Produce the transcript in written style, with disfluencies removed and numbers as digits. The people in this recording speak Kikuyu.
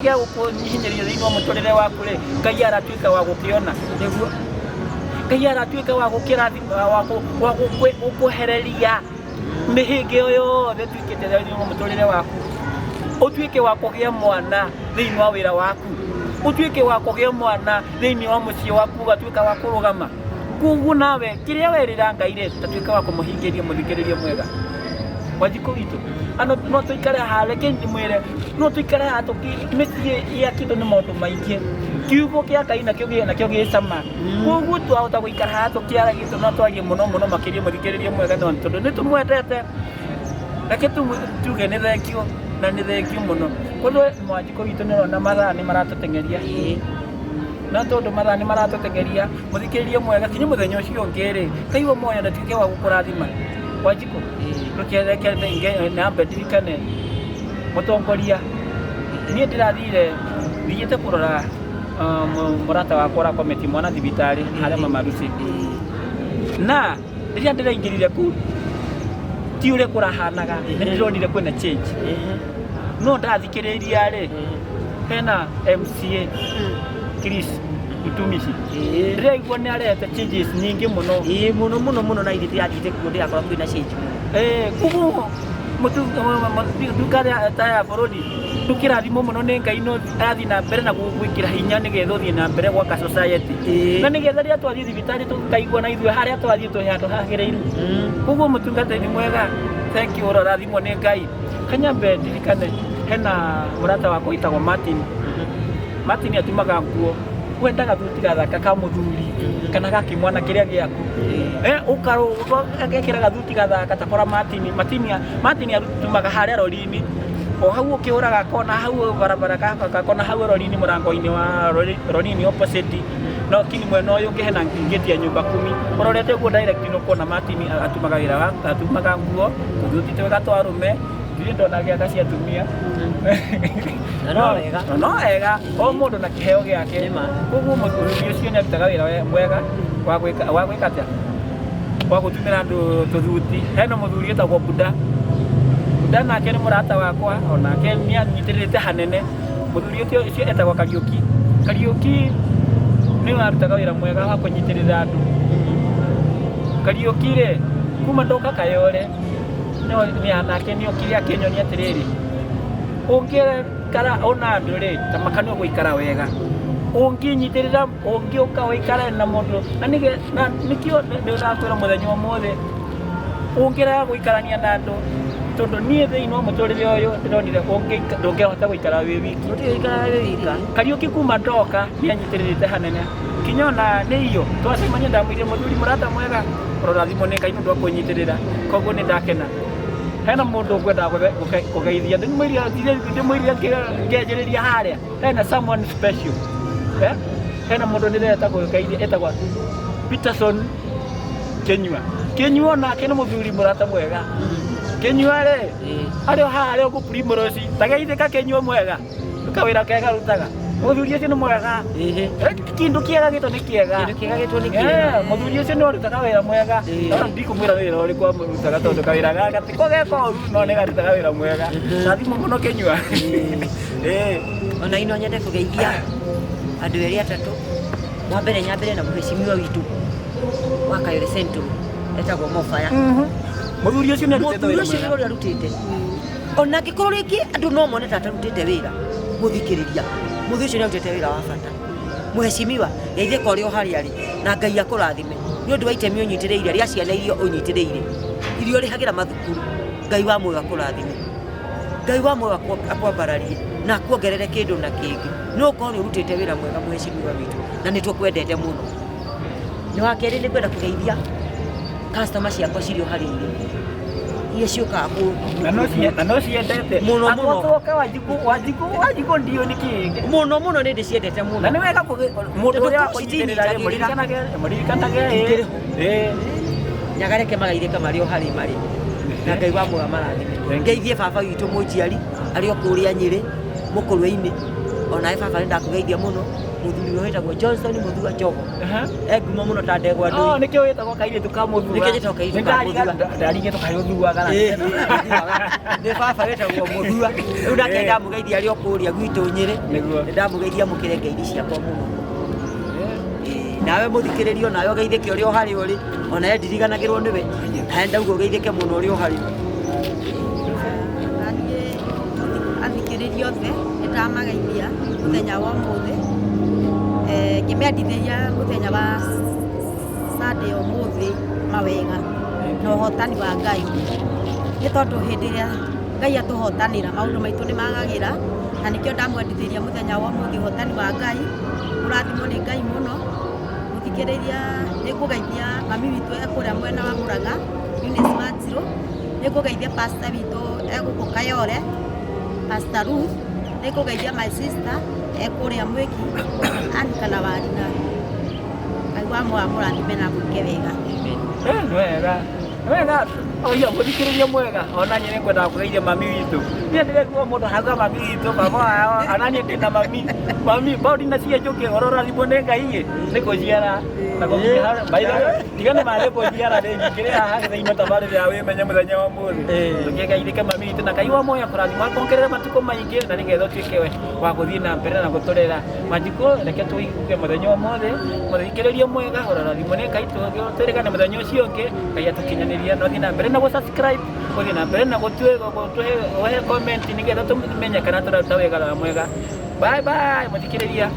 Gĩa gũkũhinyĩrĩria thĩinĩ wa mũtũrĩre waku rĩ, Ngai aratuĩka wa gũkĩona. Nĩguo. Ngai aratuĩka wa gũkĩrathima, wa gũkwehereria mĩhĩnga ĩyo yothe ĩtuĩkĩte thĩinĩ wa mũtũrĩre waku. Ũtuĩke wa kũgĩa mwana thĩinĩ wa wĩra waku, ũtuĩke wa kũgĩa mwana thĩinĩ wa mũciĩ waku, ũgatuĩka wa kũrũgama. Koguo nawe kĩrĩa werĩra Ngai rĩ, tatuĩka wa kũmũhingĩria mũthikĩrĩria mwega. Wanjikũ witũ ano no tũikare haha, reke ndĩmwĩre, no tũikare haha tũki mĩciĩ yakĩtwo nĩ maũndũ maingĩ, kiugo kĩa Ngai nakĩo nakĩo gĩ cama. Koguo twahota gũikara haha tũkĩaragia tũ no twarie mũno mũno makĩria mũthikĩrĩria mwega, no tondũ nĩ tũmwendete, reke tuge nĩ thengiũ na nĩ thengiũ mũno. Koguo Wanjikũ witũ nĩ ũrona mathaa nĩ maratũteng'eria, no tondũ mathaa nĩ maratũteng'eria, mũthikĩrĩria mwega, kinya mũthenya ũcio ũngĩ rĩ, Ngai wa muoyo ndatuĩke wa gũkũrathima. Wanjikũ, reke nambe ndirikane mũtongoria. Niĩ ndĩrathire thiĩte kũrora mũrata wakwa ũrakometie mwana thibitarĩ harĩa Mama Lucy, na rĩrĩa ndĩraingĩrire kũu ti ũrĩa kũrahanaga, nĩ ndĩronire kwĩna change. No ndathikĩrĩria rĩ, hena MCA Chris Mtumishi, ndĩraigua nĩ arehete changes nyingĩ mũno. Ĩĩ, mũno mũno mũno, na ithuĩ ndĩrathiĩte kuo ndĩrakora kwĩna change mũno. Koguo nduka ta ya bũrũri ndũkĩrathimwo mũno nĩ Ngai, no arathiĩ na mbere na gwĩkĩra hinya nĩgetha ũthiĩ na mbere gwaka society, na nĩgetha rĩrĩa twathiĩ thibitarĩ tũkaigua na ithuĩ harĩa twathiĩ twĩ handũ hagĩrĩiru. Koguo mũtungatĩri mwega, thank you, ũrorathimwo nĩ Ngai. Kanyambe ndirikane hena mũrata wakwa wĩtagwo Martin. Martin atumaga nguo, wendaga thuti gathaka ka mũthuri kana ga kĩmwana kĩrĩa gĩaku, ũkarũga agekĩra gathuti gathaka ta kora. Martin atumaga harĩa rori-inĩ o hau ũkĩũraga kona hau barabara gakona hau rori-inĩ, mũrango-inĩ wa rori-inĩ opposite, no kini mwena ũyũ ũngĩ hena ngĩti ya nyumba kumi, ũrorete ũguo direct nĩ ũkuona Martin atumaga wĩra wa atumaga nguo, tũthuti twega twa arũme, ndirĩ ndona gĩaka cia atumia. Na no wega. Na no wega o mũndũ na kĩheo gĩake. Nĩ ma. Koguo mũthuri ũcio nĩ arutaga wĩra mwega wa gwĩka atĩa, wa gũtumĩra andũ tũthuti. Hena mũthuri wĩtagwo Buda. Buda nake nĩ mũrata wakwa, onake nĩ anyitĩrĩrĩte hanene. Mũthuri ũcio etagwo Kariũki. Kariũki nĩwe arutaga wĩra mwega wa kũnyitĩrĩra andũ. Kariũki rĩ, kuma ndoka Kayore no nĩ nake nĩ okire akĩnyonia atĩrĩrĩ, ũngĩkara ona andũ rĩ, ta maka nĩ ũgũikara wega ũngĩnyitĩrĩra, ũngĩũka ũikare na mũndũ na na nĩkĩo ndĩrakwĩra mũthenya ũmũthĩ ũngĩrega gũikarania na andũ, tondũ niĩ thĩinĩ wa mũtũrĩre ũyũ ndĩronire ndũngĩhota gũikara wĩ wiki. Gũtirĩ gũikaraga wĩ wika. Kariũki kuma ndoka nĩ anyitĩrĩrĩte hanene, kinya ona nĩ iyo twacemania ndamwĩrire, mũthuri mũrata mwega, ũrorathimwo nĩ Ngai nĩ ũndũ wa kũnyitĩrĩra. Koguo nĩ ndakena. Hena mũndũ ngwendaga kũgeithia, ndĩmwĩrire ngĩanjĩrĩria harĩa, hena someone special, eh? Hena mũndũ ndĩrenda kũgeithia etagwo Peterson Kĩnyua. Kĩnyua nake nĩ mũthuri mũrata mwega. Kĩnyua rĩ, arĩ o haha, arĩ o kũ Primrose, tageithĩka Kĩnyua mwega, kawĩra kega arutaga. Mũthuri ũcio nĩ mwega. Kĩndũ kĩega gĩtwo nĩ kĩega. Kĩndũ kĩega gĩtwo nĩ kĩega. Mũthuri ũcio nĩ ũrutaga wĩra mwega. No ndikũmwĩra wĩra ũrĩkũ amũrutaga, tondũ kawĩra gaka tiko ge koru, no nĩ garutaga wĩra mwega. Rathimwo mũno, Kĩnyua. Ona ino nyende kũgeithia andũ erĩ atatũ. Wa mbere, nyambĩre na mũhecimiwa witũ wa Kayole Central etagwo Mofaya. Mũthuri ũcio nĩ arutĩte Mũthuri wĩra ũcio mwega. wĩra ũrĩa arutĩte, ona angĩkorwo rĩngĩ andũ no mone ta atarutĩte wĩra, mũthikĩrĩria, mũthuri ũcio nĩ arutĩte wĩra wa bata. Mũhecimiwa, geithĩka ũrĩ o harĩa arĩ, na Ngai akũrathime nĩ ũndũ wa itemi ũnyitĩrĩire rĩa ciana iria ũnyitĩrĩire, iria ũrĩhagĩra mathukuru. Ngai wa muoyo akũrathime, Ngai wa muoyo akwambararie na akuongerere kĩndũ na kĩngĩ, nĩ ũkorwo nĩ ũrutĩte wĩra mwega, mũhecimiwa witũ, na nĩ tũkwendete mũno. Nĩ wa kerĩ, nĩ ngwenda kũgeithia customer ciakwa cirĩ o harĩa irĩ, iria ciũkaga Na no ciendete. Mũno, mũno. Atwoka Wanjikũ, Wanjikũ, Wanjikũ, ndiũ nĩ kĩ Mũno mũno, nĩ ndĩciendete mũno. Na nĩ wega mũndũ Tondũ ũrĩa kũu wakũnyitĩrĩra rĩ, citinyitagĩrĩra. mũririkanage, mũririkanage. Ndingĩrĩ ho. Nyagareke magaithĩka marĩ o harĩ marĩ, na Ngai wa muoyo amarathime. Thank you. Ngeithie baba witũ mũnjiari arĩ o kũrĩa Nyĩrĩ mũkũrwe-inĩ. Onawe baba, nĩ ndakũgeithia mũno. Mũthuri ũyũ wĩtagwo Johnson Mũthua Njogo. Aha. E ngumo mũno ta ndegwa Oh, ndũi. nĩkĩo wĩtagwo kairĩtu ka mũthua. Nĩkĩo njĩtagwo kairĩtu ka mũthua. Ndarigĩtwo kaĩ ũthuaga. Ĩĩ, nĩ baba wĩtagwo Mũthua. Rĩu nake ndamũgeithia arĩ o kũrĩa gwitũ Nyĩrĩ. Nĩguo. Nĩ ndamũgeithia mũkĩre ngeithi ciakwa mũno. Ĩĩ, nawe mũthikĩrĩrio nawe ũgeithĩke ũrĩa o harĩa ũrĩ onawe ndiriganagĩrwo nĩwe nawe ndauga ũgeithĩke mũno ũrĩa o harĩa ũrĩ. Na niĩ athikĩrĩria othe nĩ ndamageithia mũthenya wa ũmũthĩ. Ngĩmendithĩria mũthenya wa Sunday ũmũthĩ mawega na ũhotani wa Ngai. Nĩ tondũ hĩndĩ ĩrĩa Ngai atũhotanĩra maũndũ maitũ nĩ magagĩra, na nĩkĩo ndamwendithĩria mũthenya wa ũmũthĩ ũhotani wa Ngai. Mũrathimwo nĩ Ngai mũno. Mũthikĩrĩria nĩ ngũgeithia mami witũ e kũrĩa mwena wa Mũrang'a, Eunice Wanjirũ. Nĩ ngũgeithia pastor witũ e gũkũ Kayole, Pastor Ruth. Nĩ ngũgeithia my sister e kũrĩa Mwĩki, Ann kana Warina. Ngai wa mũrathime na mwĩke wega. Eh, nĩ wega. Nĩ wega. Oya mũthikĩrĩria mwega ona niĩ nĩngwendaga kũgeithia mami witũ. Niĩ ndĩrekua mũndũ arauga mami witũ baba wao ona niĩ ndĩna mami. Mami bao ndinacia njũkĩ ũhoro ũrathimwo nĩ Ngai ĩ nĩ kũciara na gũkinya harĩa. By the way, tiga nĩ ma nĩ kũciara rĩ nyingĩrĩ haha thĩinĩ tabarĩra ya wĩmenye mũthenya wa ũmũthĩ. Tũkĩgeithĩke mami witũ na Ngai wa muoyo akũrathime akongerere matukũ maingĩ na nĩgetha ũtuĩke we wa gũthiĩ na mbere na gũtũrera. Matukũ reke tũigue mũthenya ũmũthĩ mũthikĩrĩria mwega ũrathimwo nĩ Ngai twĩrĩgane mũthenya ũcio ũngĩ Ngai atũkinyanĩria na ũthiĩ na mbere na gũ-subscribe ũthiĩ na mbere na gũtũhe comment nĩgetha tũmenye kana tũraruta wĩra mwega. Bye bye mũthikĩrĩria.